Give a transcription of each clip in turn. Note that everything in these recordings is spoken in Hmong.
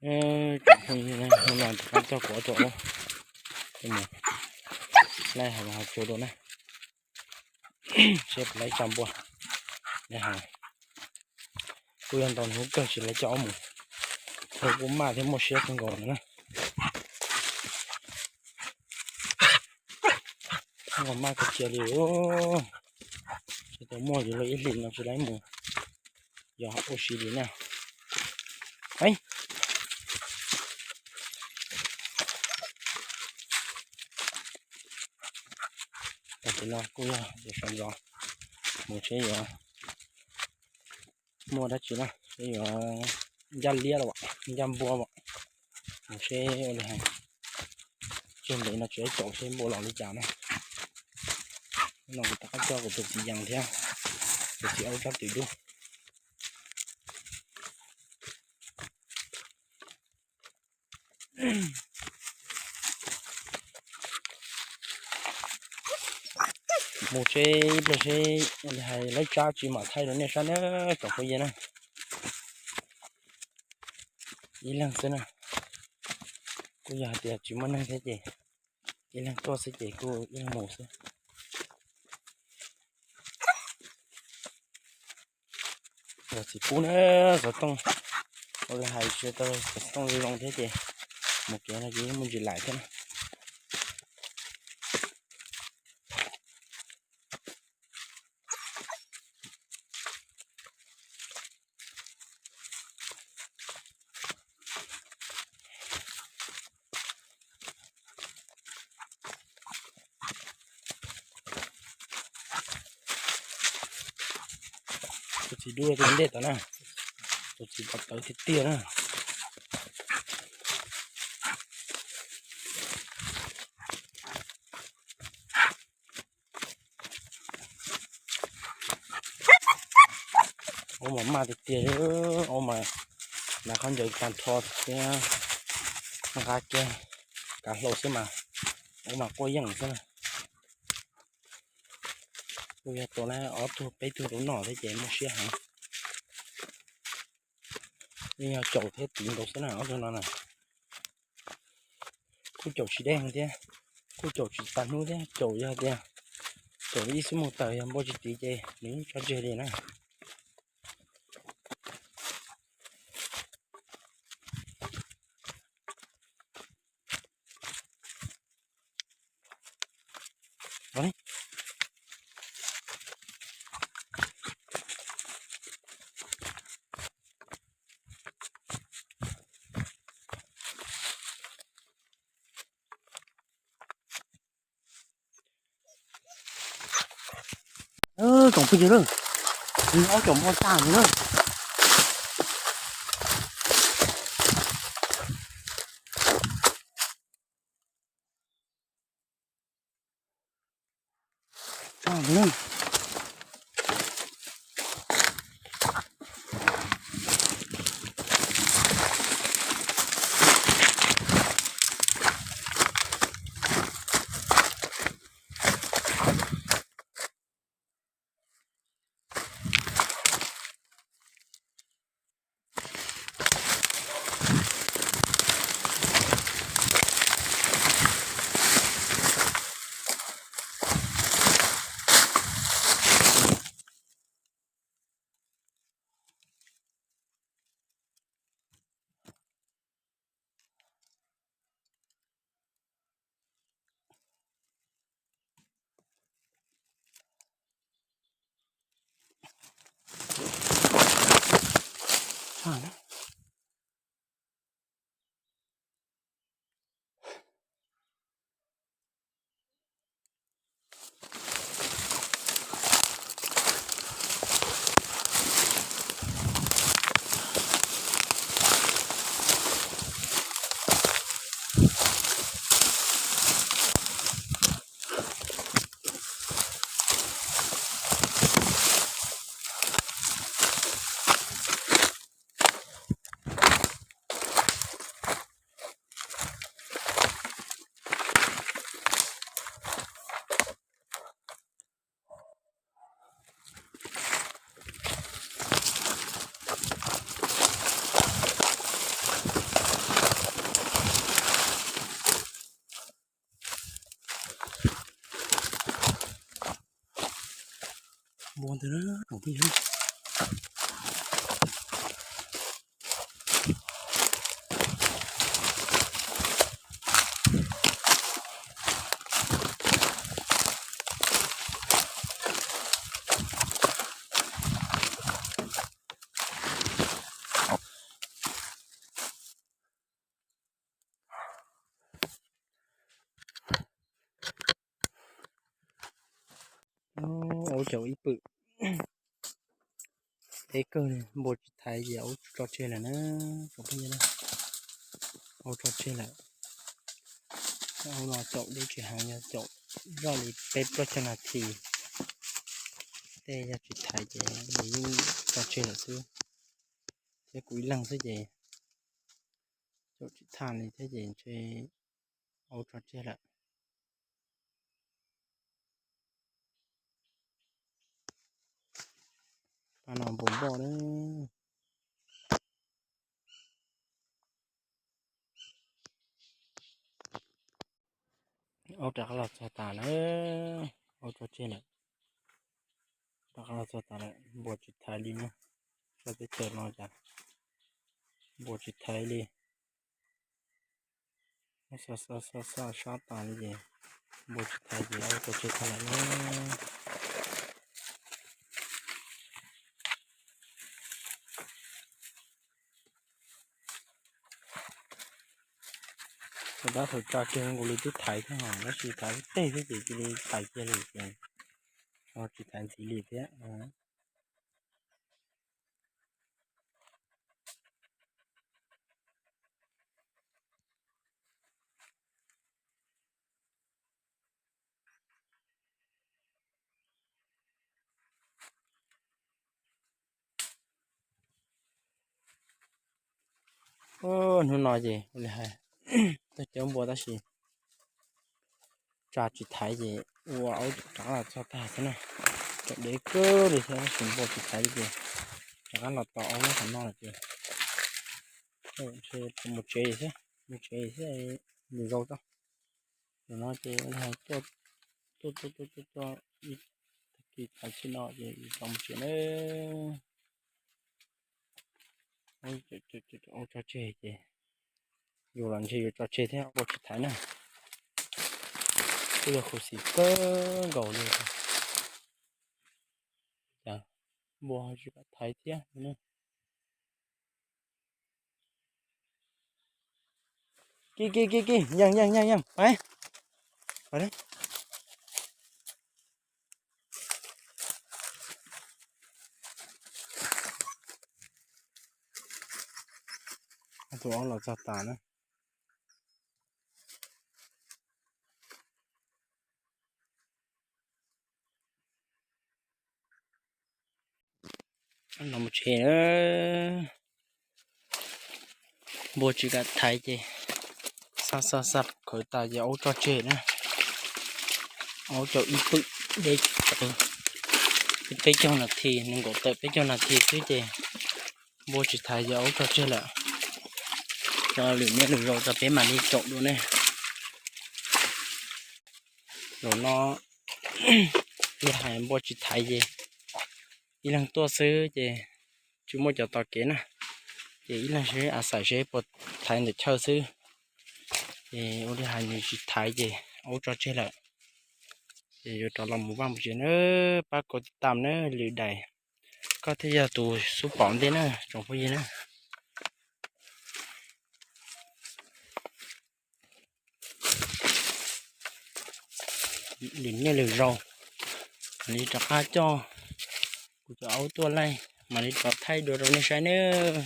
Hnub no rov qab coj kuv ob tug aub mus laij hav zoov hav tsuag dua na, seb puas laij tsa npua. Kuj yog ntau hnub kawg tsis laij coj aub mus, hnub kuj maj thiab muaj siab kawg nkaus na. Muaj maj kawg kiag li, tsis tau muaj yuav luag ib hlis no tsis laij mus, yog ua si li na. Tam sim no kuj yog sawv ntxov mus seb yuav muaj dab tsi na, seb yuav ncaj liab los ncaj npua os, mus seb ua li hais. Tseg ntev no tsis caum seb npua los li cas na. No kuv rov qab coj kuv tus txiv yees thiab tus txiv aub cab twm dub. Mus seb ib pliag seb ua li hais lawv tsab tsis mam thaij rau nej saib na tsoom phooj ywg na. Ib leeg xwb na, kuj yog hais tias tsis muaj neeg thiab ces ib leeg tuaj xwb ces kuj ib leeg mus xwb. Yog txiv pub na, xov tooj ua li hais tsis tau xov tooj zoo thiab ces mus kev no ces yeej muaj ntsis laim thiab na. Tus txiv dub tus ntej tod na, tus txiv pov tawv tiag tiag na. Aub mas maj tiag tiag, aub mas hnav khaub ncaws tag nrho thiab nqa kiag kav hlau xwb mas aub mas quaj yeej xwb na. Kuj yog tua ob tug peb tug rau noj thiab ces muaj siab heev. Yeej yog caum thiab tiv nkaus xwb na ob tug no na. Kuj caum tsis deb heev thiab, kuj caum tsis tas hnub thiab, caum yog tias caum ib xuab moos tawm yog npua tsis tiv ces nws yeej tso tseg li na. Tsoom phooj ywg, ob caum npua tag ntawd na. Ntawd na, tsoom phooj ywg. Aub caum ib pwm. Deb kawg li, npua tsis thaiv ces aub tso tseg lawm na. Tsoom phooj ywg, aub tso tseg lawm. Aub no caum deb tsis heev, yog caum zoj li peb plaub caug nas this, tej yog tsis thaiv ces nws yeej tso tseg lawm xwb. Thiab kuv ib leeg xwb ces caum tsis thaj li thiab ces ntshe aub tso tseg lawm. Pab no npua npoj na. Aub rov qab los txog tas lawm, aub tso tseg lawm. Rov qab los txog tas lawm, npua tsis thaiv li na. Sab teb chaws no cas npua tsis thaiv li. Xa xa xa xa sab tas li ces npua tsis thaiv ces aub tso tseg tag lawm na. Thaum dab thaum tsa kiag nkaus li twb thaiv thiab os, tab sis thaiv tej thiab ces cia li thaiv kiag li ces ho tsis thaiv ntxiv li thiab. Hnub no ces ua li hais, tuaj cawb npua tab sis tsa tsis thaiv ces ua aub rov qab los txog tag xwb na. Tseem deb kawg li thiab tab sis npua tsis thaiv li ces rov qab los tos aub nyob qhov no lawm ces ntshe mus tsev thiab, mus tsev thiab, nws zaus tso. Zaum no ces tuaj tuaj tuaj tuaj tuaj ib tag kis tag kis no ces tso mus tsev na. Aub tso tseg ces yus los ntshe yuav tso tseg thiab, aub tsis thaiv na. Kuj yog khuv xim kawg nkaus li. Cas npua tsis kam thaiv thiab. Kis kis kis kis, yeej yeej yeej yeej, pais. Tus aub los txog tas na. Los mus tsev na. Npua tsis kam thaiv ces xa xa xa khawv tas ces aub tso tseg na. Aub caum ib pwm deb, peb caug nas this, nees nkaum tawm peb caug nas this xwb ces npua tsis thaiv ces aub tso tseg lawm. Tso lwm niaj lwm zaus tso peb mam li caum dua ne. Zaum no ib hais npua tsis thaiv ces ib leeg tuaj xwb ces tsis muaj cov tos kev na, ces ib leeg seb a xais seb puas thaiv ntawm chaw xwb. Ces ua li hais nws tsis thaiv ces aub tso tseg lawm. Ces yuav rov los mus vaj mus tsev na, pab kaum tib tam na lwm daim, koj thiaj yog tus xub pom ntej na tsoom phooj ywg na. Lwm niaj lwm zaus mam li rov qab coj kuv cov aub tuaj laij mam li rov thaij dua rau nej saib nawb.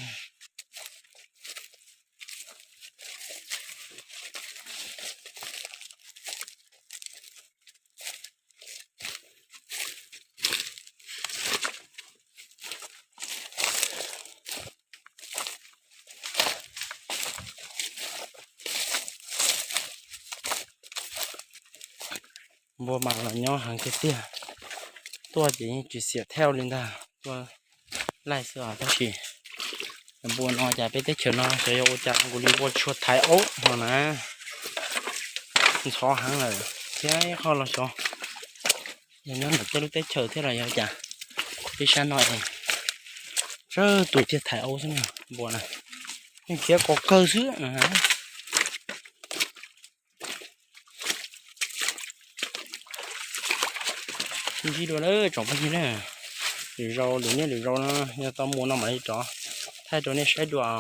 Npua mas los nyob heev tiag tiag, tuaj ces yeej tsis xiam thauj li ntag, tuaj laij xwb os. Tab sis npua no cas peb teb chaws no xyov yog ua cas nkaus li npua tsis tshua thaiv aub no na, ntxhov heev lawm. Thiab ib qho los xyov yog nyob ntawm tej lub teb chaws thiab los yog cas, Peb sab no es tsawg tus thiaj thaiv aub xwb na, npua na, yeej khiav qos kawg xwb. Sib ntsib dua lawm tsoom phooj ywg na, lwm zaus lwm niaj lwm zaus no yog tau mus no mam li rov thaij rau nej saib dua.